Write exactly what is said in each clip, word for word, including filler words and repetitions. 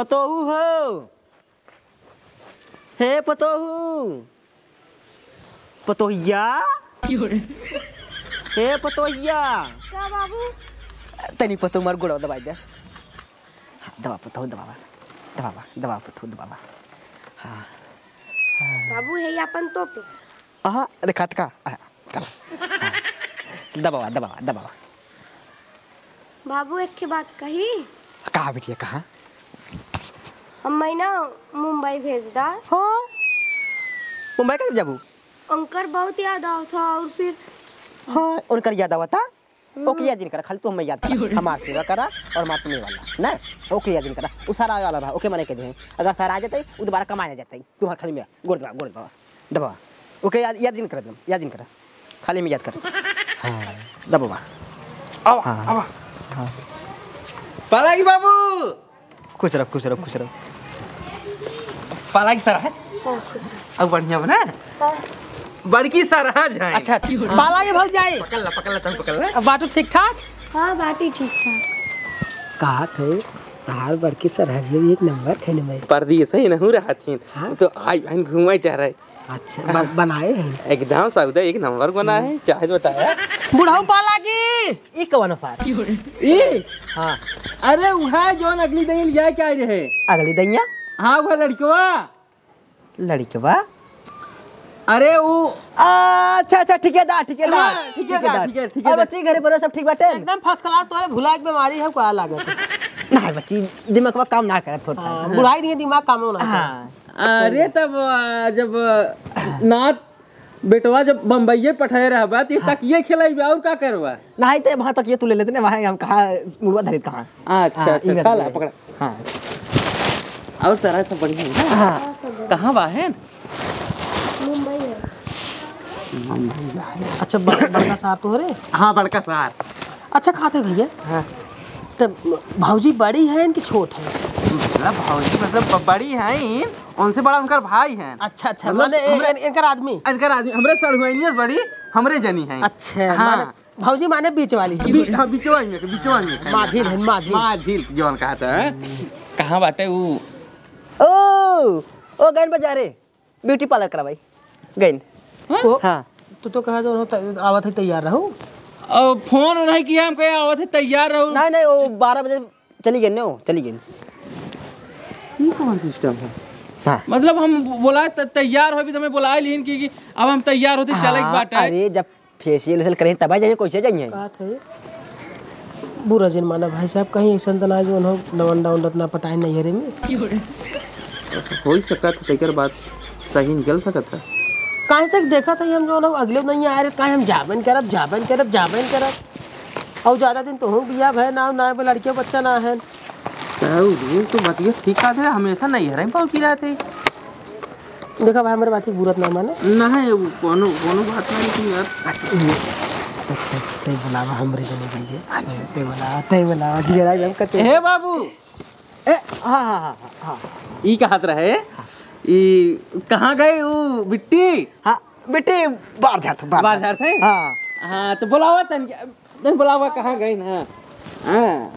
पतोहू हो, हे पतोहू, पतोहिया, हे पतोहिया। का बाबू? तनी पतोहू मार गोड़वा दबाई दे। हाँ, दबा पतोहू, दबावा, दबावा, दबा पतोहू, दबावा। हाँ। बाबू, हे अपन तो पे। आहा, देखात का? आहा, चला। हाँ। दबावा, दबावा, दबावा। बाबू, एक ठे बात कही। कहा बिटिया, कहा? अम्मा ना मुंबई भेज दा। हाँ? मुंबई कब जाबू? उनकर बहुत याद आवत ह और फिर हाँ, उनकर याद आवता? हम्म। ओके याद नहीं करा, खाली तू हमें याद करा। हमार सेवा करा और हमार तुम्हें वाला। ना? ओके याद नहीं करा। उ सर आवे वाला रहा, ओके मने के दे। अगर सर आ जाते, उ दोबारा कमाए ना जाते। तुम्हार खाली में गोड़ दबा, गोड़ दबा। दबा। ओके, याद, याद जिन कर एकदम, याद जिन कर। खाली में याद कर। हाँ, दबा। आवा, हाँ। आवा। हाँ। पालागी बाबू। खुश रहो, खुश रहो, खुश रहो। पालागी सरहज। हाँ, खुश रहो। अब बढ़िया बना? हाँ। बड़की सरहज है। अच्छा, अच्छा। पालागी भौजाई। पकड़ ला, पकड़ ला, तब पकड़ ला। अब बाटू ठीक ठाक? हाँ, बाटी ठीक ठाक। कहा थे, तहार बड़की सरहज भी एक नंबर खाने में। परदेस ही नहू रहत हिन। हाँ? तो आई बहन घूमे चाह रहे। अच्छा, हाँ। ब-, बनाए हैं। एकदम सौदा एक नंबर बना है, चाहे जो बताया। बुढ़ऊ पालागी, ई कवन सार? ई? हाँ। अरे, उहे जौन अगली दही लिया के आए रहे। अगली दहिया? हाँ, उहे लड़कवा। लड़कवा? अरे, उ अच्छा, अच्छा, ठिकेदार, ठिकेदार, हाँ, ठिकेदार, ठिकेदार। ठीक है, ठीक है, और बच्ची, घरे पर सब ठीक बाटे? एकदम first class, तोरे भुलाई के बीमारी है, का लागत है? नहीं बच्ची, दिमागवा काम ना करे थोड़ा। हाँ, बुढ़ाई दिए, दिमाग कामो ना करे। हाँ। अरे तब, आ, जब, आ, नात बेटवा जब बम्बईये पठाए रहबा, त ये हाँ। तकिये खेलाइबे, और का करबा? नहीं, ते वहाँ तकिये तू ले लेते ना, वहाँ हम कहाँ मुड़वा धरित कहाँ? अच्छा, हाँ, अच्छा, इधर चल, ले। पकड़ा। हाँ। और सारा सब बढ़िया है ना? हाँ। कहाँ बा है? मुंबई है। मुंबई बा है। अच्छा, ब-, बड़का साहब तो हो रे? हाँ, बड़का साहब। अच्छा, कहा थे भैया? हाँ। तो भौजी बड़ी है इनकी छोट है? मतलब भौजी मतलब ब-, बड़ी है, उनसे बड़ा उनकर भाई है। अच्छा, अच्छा, मतलब माने ए-, हमरे, इन-, इनकर आदमी? इनकर आदमी, हमरे सड़ुआइनिया से बड़ी, हमरे जनी है। अच्छा, हाँ। माने भौजी माने बीच वाली। बी-, हाँ, बिचवा में, बिचवा में। माझिल है, माझिल। माझिल, जौन कहता है। कहाँ बाटे उ? ओ, ओ गैन बाजारे। ब्यूटी पार्लर करवाई गइन। हाँ? ओ, हाँ। तू तो कहा जो होता, आवत है तैयार रहू। अब फोन नहीं किया, हम कहे आवत है तैयार रहू। नहीं, नहीं, वो बारह बजे चली गइन, वो चली गइन। ये कौन सिस्टम है? हाँ। मतलब हम बोला त-, तैयार हो भी तो हमें बोला लिहिन कि, कि अब हम तैयार होते चले के हाँ, बाटे। अरे जब फेशियल वेशियल करें तब जाइए, कैसे जाइए? बात है। बुरा जिन माना भाई साहब, कहीं ऐसा तो ना जो उन्हों लवंडा उंडा ना पटाए नैहरे में। हो ही सकत है, तेकर बात सही निकल सकत है। काहे से देखत है हम जो लोग अगले नहीं आ रहे, काहे हम जाबन करब, जाबन करब, जाबन करब। और ज्यादा दिन तो हो गया भाई ना, ना लड़के बच्चा ना है। तो ये तो बतिया ठीक बात है, हमेशा नैहरे में पाँव पिरात है। देखा भाई, हमरे बात की बुरत ना माने। नहीं, वो कोनो, कोनो बात नहीं, लेकिन यार। अच्छा, ये, ते, ते, ते बुलावा, हमरे जने जाइए। अच्छा। ते बुलावा, ते बुलावा, जी, राज, हम कहते हैं। हे बाबू। ए, हाँ, हाँ, हाँ, हाँ, हाँ। ई कहत रहे, ई कहाँ गए वो बिट्टी? हाँ, बिट्टी बाहर जात, बाहर बाहर जात। जात है? हाँ। हाँ, तो बुलावा तन, नहीं बुलावा, कहाँ गई ना? हाँ।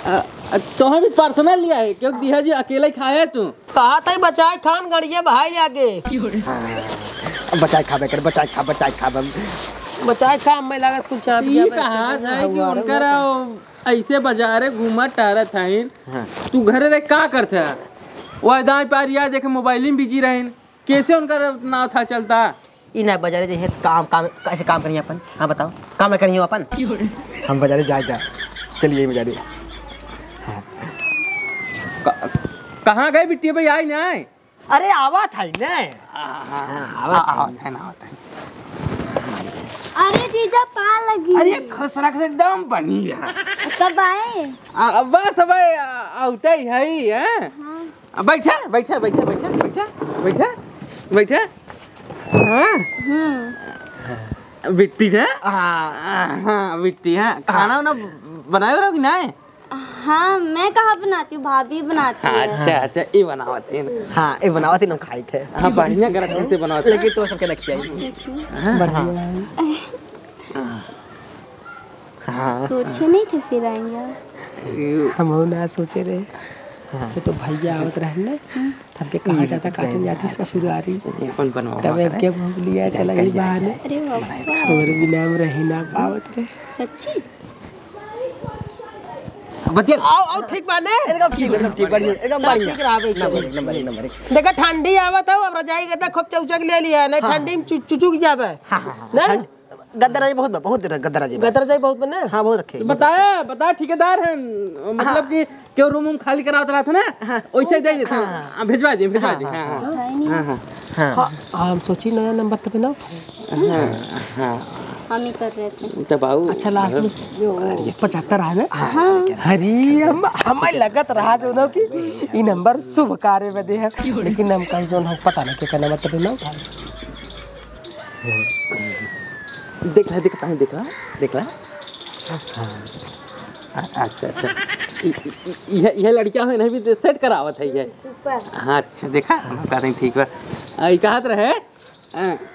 अ, अ, तोहे भी पर्सनल लिया है, क्यों दिया जी अकेले ही खाया तू? कहा था बचाए खान गड़िया भाई आगे। हाँ। बचाए खाबे कर, बचाए खा, बचाए खा, बम। बचाए खा, मैं लागत कुछ चाप ई दिया, मैं कहा तो था कि हुआ उनकर रहूंगा। ऐसे बाजारे घूमत टहरत हईन। हाँ। तू घरे रह का करत है? वो दाई पार यार देखे मोबाइल में बिजी रहेन। कैसे उनका नाव था चलता? ई ना बजारे जे है काम, काम, कैसे काम करिए अपन? हाँ बताओ, काम ना करिए अपन? हम बजारे जाए जा, चलिए बजारे। हाँ। क-, कहाँ गए बिट्टी भाई, आई ना? अरे आवा था ही ना। हाँ, हाँ, हाँ, आवा था ही। है ना, आवा था ही। अरे जीजा पा लगी। अरे खुश रख से एकदम बनी रहा। कब आए? आ, अब बस अब आ, आवते ही है, हैं? हाँ। आ, बैठा, बैठा, बैठा। हाँ। हम्म। बिट्टी ना? हाँ, हाँ, बिट्टी, हाँ। खाना वाना बनाए रहो कि नहीं? हाँ, मैं कहाँ बनाती हूँ, भाभी बनाती है। अच्छा, अच्छा, ये बनावत है ना। हाँ, ये बनावत है ना, खाई थे। हाँ, बढ़िया करत है, बनावत है। लेकिन तो सबके ना खियाई। हाँ, बढ़िया। हाँ। हाँ। सोचे नहीं थे फिर आएंगे। हम ना सोचे रहे। हाँ। तो, तो भैया आवत रहन ना, हम्म। तो हमके कहा जाता, काटन जाती ससुरारी। ये अपन बनवावा तब करे। हमके भूख लिया चला गई बहाने। अरे बाबा। और भी नाम रही ना पावत रहे। सच्ची? बच्चे, आओ, आओ, ठीक बा ने? एकदम ठीक, एकदम ठीक, बढ़िया, एकदम सब बढ़िया। ठीक रहा भाई, नंबर एक, नंबर एक, नंबर एक। देखा, ठंडी आवत है, अब रजाई गद्दा खूब चौचक ले लिया, नहीं हाँ। ठंडी में चु-, चुचुक जाबे। हाँ, हाँ, हाँ। नहीं? ठंड, गद्दा रजाई बहुत बा, बहुत गद्दा रजाई बा। गद्दा रजाई बहुत बा ना? हाँ, बहुत रखे, तो बहुत बताया, रखे। बताया, ठेकेदार हैं, मतलब हाँ। कि क्यों रूम वूम खाली करावत रहत ना? हाँ। वैसे दे देता। हाँ। हाँ, भिजवा दे, भिजवा दे। हाँ, हाँ, हाँ। हाँ, हाँ। हाँ, हाँ, हम सोची नया नंबर तबे ना उठाए। हाँ, हाँ। हम ही कर रहे थे। तब आऊ, अच्छा, लास्ट में मतलब, पचहत्तर आए ना? हाँ। अरे, हम, हमें लगत रहा जो ना कि ई नंबर शुभ कार्य बदे है, लेकिन हम कहीं जो ना पता नहीं क्या नंबर तबे ना उठाए। देख ला, देख ला, देख ला, देख ला। हाँ। अ-, अच्छा, अच्छा। इ-, इ-, इ-, यह, यह लड़किया है ना, अभी सेट करावत है ये। ऊपर। हाँ, अच्छा, देखा? हम कहते हैं, ठीक बा। आ, ई कहत रहे, आ,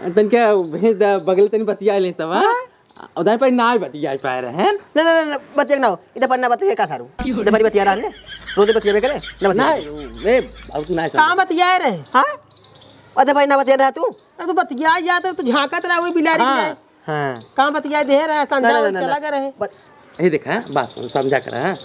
तनिका भेज दा, बगले तनी बतिया लें सब, हाँ? हाँ। उधर पर ना बतिया पाए रहे, हैं? ना, ना, ना, ना, बतिया ना हो। इधर पर ना बतिया का सारू? इधर पर बतिया रहा है? रोज बतिया में करे? ना बतिया। ना, ए, अब तू ना समझ। कहाँ बतिया रहे? हाँ? अरे भाई, ना बतिया रहा तू? अरे, तू बतिया जात रहे, तू झांकत रहा, वही बिलारी हाँ। में। हाँ। कहाँ बतिया दे रहे, ना, ना, ना, ना, चला ना। गए रहे। बत- यही देखा, बात सुन, समझा कर, हाँ।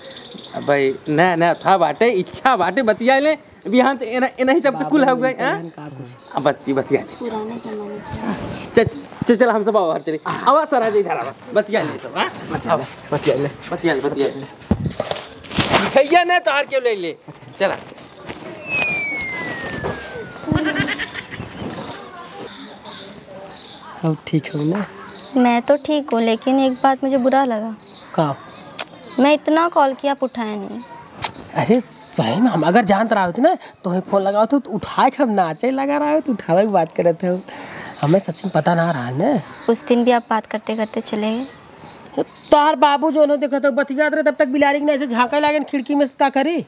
अब भाई, नया, नया था बाटे, इच्छा बाटे, बतिया ले। अभी यहाँ तो एना-, एना ही सब तो कुल हो गए, हाँ? का कुछ? अब बत्ती, बतिया ले। पुराने जमाने के। चल, चल, चल, हम सब आओ, हर चले। आवा, सर, आ जा इधर, आवा। बतिया ले सब, हाँ? बतिया ले, आवा। बतिया ले। बतिया ले, बतिया ले। मिठाइया ना, तार के ले ले। चला। अब ठीक हो ना? मैं तो ठीक हूँ, लेकिन एक बात मुझे बुरा लगा। का? मैं इतना कॉल किया, आप उठाया नहीं। अरे सही में, हम अगर जानत रहा होत ना, तो ही फोन लगावत हो, तो उठाए के हम नाचे लगा रहा हो, तो उठावे की बात करत हो। हमें सच में पता ना रहा ने। उस दिन भी आप बात करते करते चले गए। तार बाबू जो है, देखत हो, बतियात रहे, तब तक बिलारी के ना ऐसे झांके लागे खिड़की में से, का करी?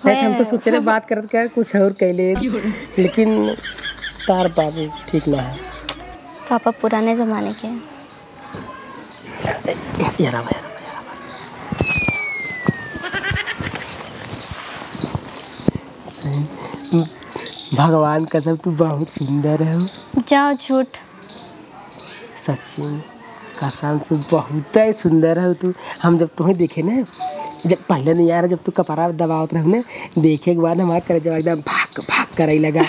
नहीं, हम तो होए। सोचे रहे बात करत कर कुछ और कैले, लेकिन तार बाबू ठीक ना है। पापा पुराने जमाने के हैं। यार, आवा, यार, आवा, यार, आवा। सही, भगवान कसम, तू बहुत सुंदर है। जाओ, झूठ। सच्ची में, कसम से बहुत ही सुंदर हो तू। हम जब तुम्हें देखे ना, जब पहले नहीं यार, जब तू कपड़ा दबावत रहो ना, देखे के बाद हमारा करेजा एकदम भक भक करे लगा।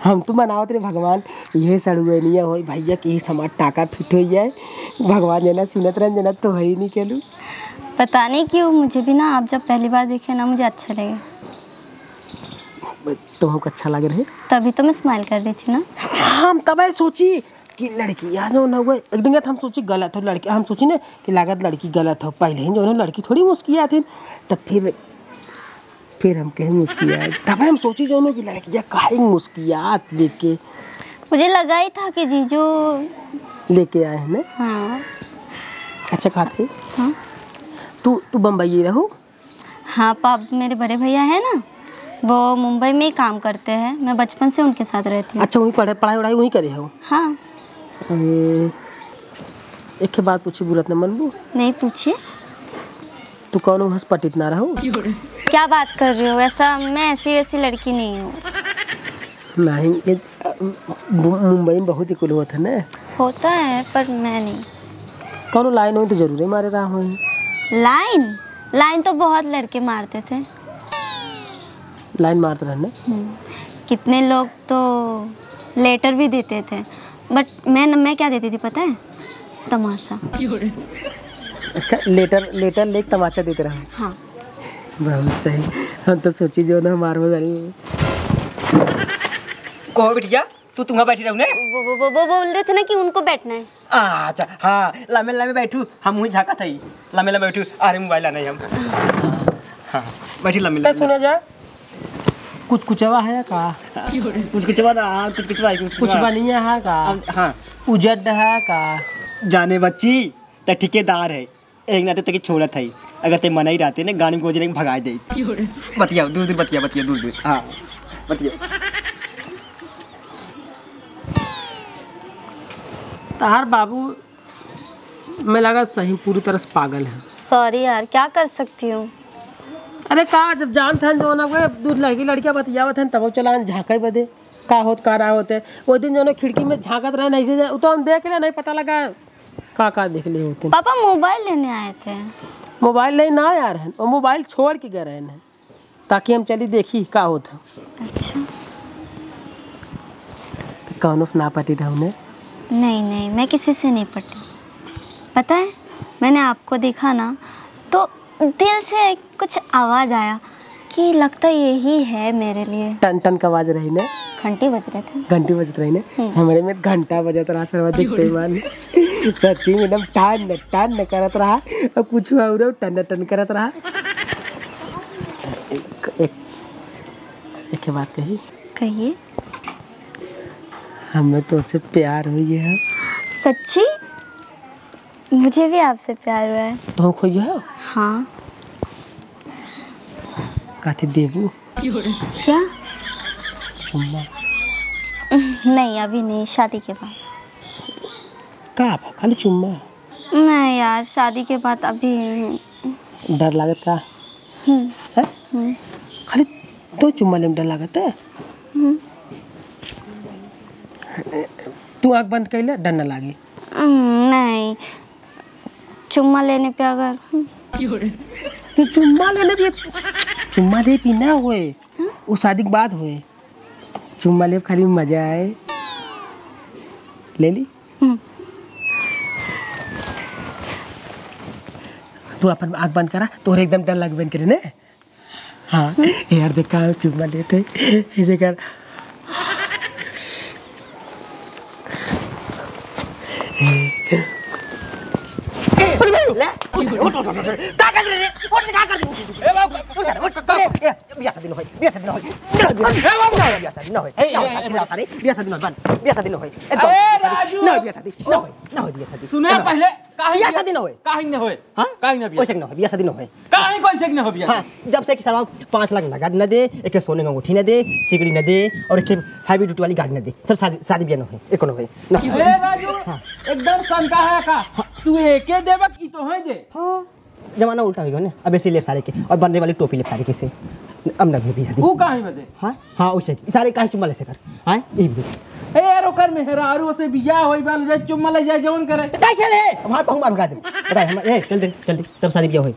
हम तो मनावत रहे, भगवान, यह सड़ुआनिया होई भैया कि इस हमार टाका फिट हो जाए। भगवान जना सुनत रहन, जना तो है ही नहीं केलू। पता नहीं क्यों, मुझे भी ना, आप जब पहली बार देखे ना, मुझे अच्छे लगे। तो हमको अच्छा लगे रहे। तभी तो मैं स्माइल कर रही थी ना। हम तबे सोची कि लड़किया जो ना हुआ, एक दिन तो हम सोची गलत हो लड़की, हम सोची ना कि लागत लड़की गलत हो, पहले ही जो ना लड़की थोड़ी मुस्कियात थी, तब फिर, फिर हम कहीं मुस्कियात, तब हम सोची जो ना कि लड़किया काहे मुस्कियात लेके। मुझे लगा ही था कि जीजू लेके आए हैं ना। हाँ। अच्छा, खाते? हाँ। तू, तू बम्बई रहो? हाँ पाप, मेरे बड़े भैया है ना, वो मुंबई में ही काम करते हैं। मैं बचपन से उनके साथ रहती हूँ। अच्छा, वहीं पढ़े, पढ़ाई वढ़ाई वहीं करे हो? हाँ। हम्म, एक ठे बात पूछी, बुरा त न मनबू? नहीं, पूछिए। तू कौनो हंस पटित ना रहो? क्या बात कर रहे हो? ऐसा, मैं ऐसी वैसी लड़की नहीं हूँ। नहीं, ये, अ, मु-, मुंबई में बहुत ही कुल होत है ना। होता है, पर मैं नहीं। कौनो लाइन होई तो जरूरे मारे रहा होई। लाइन? लाइन तो बहुत लड़के मारते थे। लाइन मारते रहे ना? हम्म। कितने लोग तो लेटर भी देते थे, but मैं न, मैं क्या देती थी पता है? तमाशा। अच्छा, लेटर, लेटर लेके तमाशा देते रहे? हाँ। बहुत सही। हम तो सोची जो ना हमार हो जानी। कहो बिटिया, तू तुहाँ बैठी रहू ने? वो, वो, वो, वो बोल रहे थे ना कि उनको बैठना है। अच्छा, हाँ, लम्बे लम्बे बैठू, हम वहीं झाँकत हई। लम्बे लम्बे बैठू, अरे मोबाइल आना है हम। हाँ, बैठी लम्बे तो लम्बे। सुना जा, कुछ कुचवा है का? कुछ कुचवा ना, हाँ, कुछ कुचवा है, कुछ कुछ कुचवा। बनिया है का? अब, हाँ। उजड है का? जाने बच्ची, त ठेकेदार है। एक नाते तके छोड़त हई, अगर ते मनई रहते ने, गाड़ी में गोजरे में भगाए दे। बतियाओ, दूर दूर बतिया, बतिया, दूर दूर। हाँ, बतिया। तार बाबू, मैं लगा सही पूरी तरह से पागल है। Sorry यार, क्या कर सकती हूँ? अरे का, जब जानत हन जौन अब दूर लड़की लड़किया बतियावत हन, तब चला झाँके बदे का होत का ना होत है। वो दिन जौन खिड़की में झाँकत रहे, नहीं से, वो तो हम देख ले, नहीं पता लगा का का देख ले होते। पापा मोबाइल लेने आए थे। मोबाइल नहीं ना यार हन, वो मोबाइल छोड़ के गए रहन, ताकि हम चली देखी का होत है। अच्छा। तो कौनो से ना पटी रहे उन्हें? नहीं, नहीं, मैं किसी से नहीं पटी। पता है, मैंने आपको देखा ना, तो दिल से कुछ आवाज आया कि लगता यही है मेरे लिए। टन टन का आवाज रही ने। घंटी बज रहे थे। घंटी बजत रही ने। हम्म। हमरे में घंटा बजत रहा, सरवा देखते ही मान। सच्ची में एकदम टन टन करत रहा, और कुछ और टन टन करत रहा। एक, एक, एक बात कही। कहिए। हमें तो उससे प्यार हुई है। सच्ची? मुझे भी आपसे प्यार हुआ है। तो खोइयो है? हाँ। काथे देबू? क्या? चुम्मा। नहीं, अभी नहीं, शादी के बाद। का बा? खाली चुम्मा? नहीं यार, शादी के बाद अभी। डर लागत का? हम्म। हैं? हम्म। खाली दो चुम्मा लेम डर लागत है? हम्म। तू आँख बंद कर ले, डर ना लागे। हम्म, नहीं। चुम्मा लेने पे अगर, हम्म। तू चुम्मा लेने पे, चुम्मा ले पी ना होए, हाँ? वो शादी के बाद होए। चुम्मा ले खाली मजा आए। ले ली? हम्म। तू अपन आँख बंद करा, तोहरे एकदम डर लग बन करे ने। हाँ, हम्म। यार देखा, चुम्मा लेते, ऐसे कर। ले, उठ, उठ, उठ, उठ, उठ। का कर रहे रे? उठ, का कर रहे? ए बाबू, उठ, उठ, उठ, ए, ए, बियाह शादी न होई, बियाह शादी न होई। ए बाबू, बियाह शादी न होई। ए, ए, ए, बियाह शादी न होई, बन, बियाह शादी न होई। ए, ए, राजू। न होई बियाह शादी, न होई, न होई बियाह शादी। सुना न होई। पहले, काहे बियाह बियाह, शादी न होई। काहे न होई? हाँ? काहे न बियाह? वैसे न होई, बियाह शादी न होई। काहे कैसे न हो बियाह? हाँ, जब से कि साला पाँच लाख नगद न दे, एक सोने का अंगूठी न दे, सिकड़ी न दे, और एक heavy duty वाली गाड़ी न दे, सब शादी, शादी बियाह न होई, एको न होई, न होई। ए राजू, हाँ। एकदम सनका है का? हाँ। तू एके देबा कि तोहई दे? हाँ। जमाना उल्टा हो गया ने, अब ऐसे ले सारे के, और बनने वाली टोपी ले सारे के से, अब न भी शादी। वो काहे बदे? हाँ, हाँ, उसे, सारे काहे चुम्मा ले से कर? हाँ, ये भी। ए यार, ओकर मेहरारू से बियाह होई बा, ले चुम्मा ले जाए, जवन करे। कैसे ले? हम हाथ पहुँच मारूंगा तुम। बताए हम, ए, चल दे, चल दे, तब शादी बियाह होई।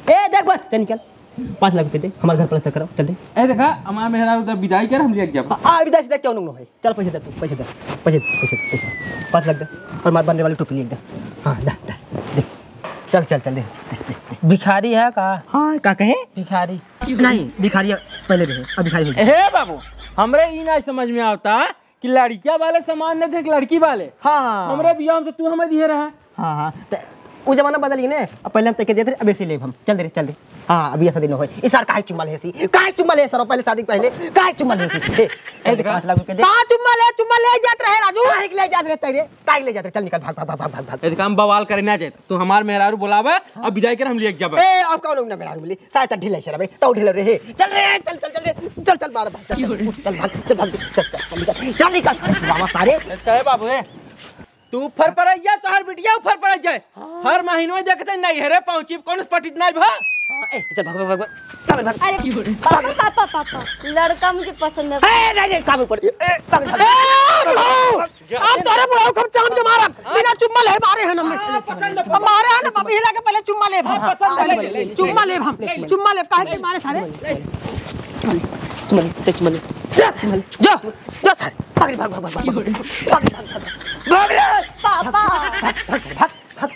ए, देख बस, चल निकल। पाँच लाख रुपये दे, हमारे घर पलस्तर कराओ, चल दे। ए, देखा, हमारे मेहरारू तो विदाई कर, हम ले जाब। आ, आ, विदाई से देख, क्यों न होई? चल, पैसे दे तू, पैसे दे, पैसे दे, पैसे दे, पैसे। पाँच लाख दे, और मार बनने वाली टोपी ले दे। हाँ, दे, दे, दे। चल, चल, चल, दे, दे, दे, दे। भिखारी है का? हाँ, का कहे? भिखारी। नहीं, भिखारी पहले रहे, अब भिखारी हो गया। हे बाबू, हमरे ई ना समझ में आवता कि लड़किया वाले सामान न दे कि लड़की वाले। हाँ। हमरे बियाह में तो तू हमें दिए रहा। हाँ, हाँ, त उ जमाना बदल गई ने, अब पहले हम तैके देते रहे, अब ऐसे लेब हम। चल दे रे, चल दे। हाँ, अभी ऐसा दिन होए। इस सार काहे चुम्मा लेसी? काहे चुम्मा ले सर? पहले शादी के पहले काहे चुम्मा लेसी? ए, ए, देखा। पाँच लाख रुपए दे। कहाँ चुम्मा ले, चुम्मा ले जात रहे राजू? काहे के ले जात रहे तेरे? काहे के ले जात रहे? चल निकल, भाग, भाग। ए, देखा, हम बवाल करे ना जाए। तू हमार मेहरारू बुलावा, अब विदाई कर, हम लिए जाबे। ए, अब कौन ना मेहरारू मिली? सारे तो ढीला से रहे, तो ढीला रहे। चल रे, चल, चल, चल रे। चल, चल, मार, भाग, चल, चल, चल, भाग, चल, भाग, चल, चल, चल, निकल, चल, निकल, सारे चुरावा, सारे। कहे बाबू, ए, तू फरफराइया, तोहर बिटिया फरफराइ जाए। हाँ। हर महीनवा देखते नहीं है रे, पहुंची, कौन से पटित नहीं भा? हाँ, ए, चल, भाग, भाग, भाग, भाग। चल, भाग। अरे, पापा, पापा, पापा, लड़का मुझे पसंद है। ए, नहीं, नहीं, काम ऊपर। ए, भाग, भाग, भाग। ए, बुढ़ऊ! जा। अब तोरे बुढ़ऊ को हम चांद के मारब। हाँ। बिना चुम्मा ले मारे हैं हमने। हाँ, पसंद है, हम मारे हैं ना, पसंद। अभी हिला के पहले चुम्मा लेब हम। हाँ, पसंद है, ले, ले, ले, चुम्मा लेब हम। ले, ले। चुम्मा लेब, काहे के मारे सारे? ले। चुम्मा ले, चुम्मा ले, चुम्मा ले। जा, जा, जा सारे। भाग रे, भाग, भाग, भाग, भाग। भाग रे, भाग, भाग। भाग रे। पापा। भाग, भाग, भाग, भाग।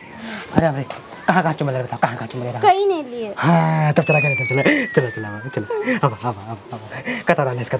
अरे, अरे, कहाँ, कहाँ चुम्मा ले रहा था? कहाँ, कहाँ चुम्मा ले रहा था? कहीं नहीं लिए। हाँ, तब चला, चला, चला, चला, चला, चला। अब, अब, अब, अब। कतरा ले इसका?